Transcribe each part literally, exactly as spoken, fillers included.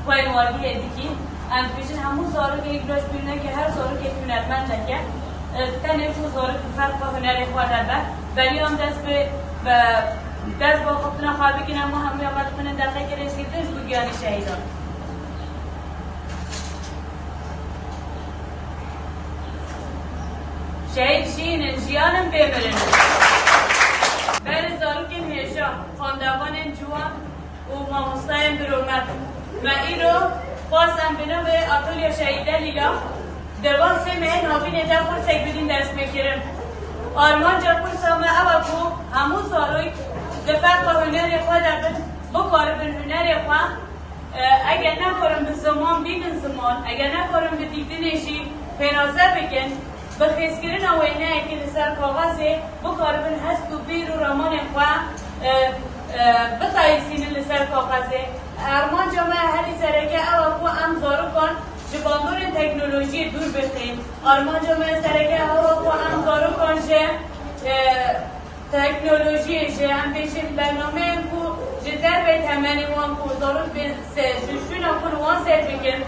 Xwe yên wargihê dikî. Em dibêjin hemû zarokê, giroş bîr neke, her zarokek hunermendek e. E, tenê ku zarok bi ferqa hunerê xwe de be, beriya em dest bi, bi dest bi axaftina xwe bikin, em hemû ya me dixwînin deqeyeke rêzgirtin ji bo giyanê şehîdan. Şehîd jîn in, jiyan in, bê mirin in. Berê zarokên hêja, xwendevanên ciwan û mamostayên birûmet, me îro xwest em bi navê Atölya Şehîd Delîla di van sê mehên havînê de kursek bidîn destpêkirin. Armanca kursa me ew e ku hemû zarok di ferqa hunerê xwe de bin, bikaribin hunerê xwe E, eger nekarin bi ziman bînin ziman, eger nekarin bi dîtinê jî pênaze bikin, bi xêzkirina wêneyekê li ser kaxezê bikaribin hest û bîr û ramanên xwe, e, e, bixeyisînin li ser kaxezê. Armanca me herî sereke ew e ku em zarokan ji bandorên teknolojiyê dûr bixin. Armanca me sereke ew e ku em zarokan ji, e, Teknolojiyê jî, em bêjin bernameyên ku ji derveyî temenê wan ku zarok bên se-, ji şûna ku li wan ser bikin,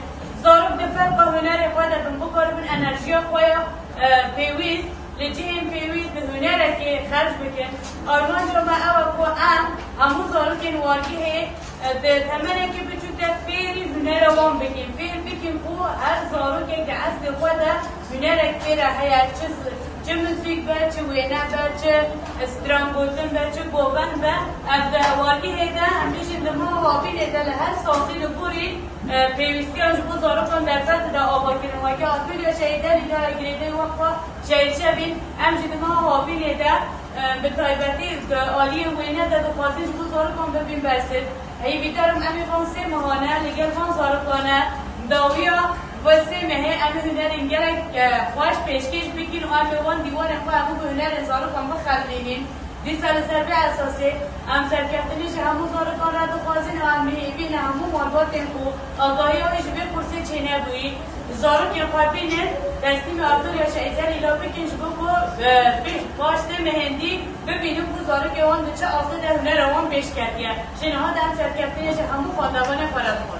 zarok di ferqa hunerê xwe de bin, bikaribin enerjiya xwe ya, e, pêwîst li cihên pêwîst bi hunerekê xerc bikin. Armanca me ew e ku em hemû zarokên wargihê Bi temenekî biçûk de fêrî hunera wan bikin. Fêr bikin ku her zarokek di eslê xwe de hunerek fêre heye. Çi z-, çi muzîk be, çi wêne be, çi strangotin be, çi govend be. Ev di wargihê de, em bêjin di meha havînê de li her sazî li gorî, e, pêwîstiyan ji bo zarokan derfet dide avakirin. Weke Atölya Şehîd Delîla, girêdayî Weqfa Şehîd Şevîn, em jî di meha havînê de, e, bi taybetî di aliyê wêne de dixwazin ji bo zarokan bibin bersiv. Hêvîdar im em ê van sê mehane li gel van zarokan e. Dawiya vê sê mehê em ê hunerên gelek, e, xweş pêşkêş bikin û em ê wan dîwarên xwe hemû bi hunerên zarokan bixeblînin. Dîsa li ser vê esasê em serkeftinê ji hemû zarokan re dixwazin û em ê hêvî ne hemû malbatên ku agahiya wê ji vê kursê çênebûyî, zarokên xwe bînin, teslîmê Artoriya Şehîd Delîla bikin ji bo ku, e, pêş paş sê mehên dî bibînin ku zarokê wan di çi astê de hunera wan pêş ketiye. Ji niha de em serkeftinê ji hemû xwendevanên xwe re dixwazin.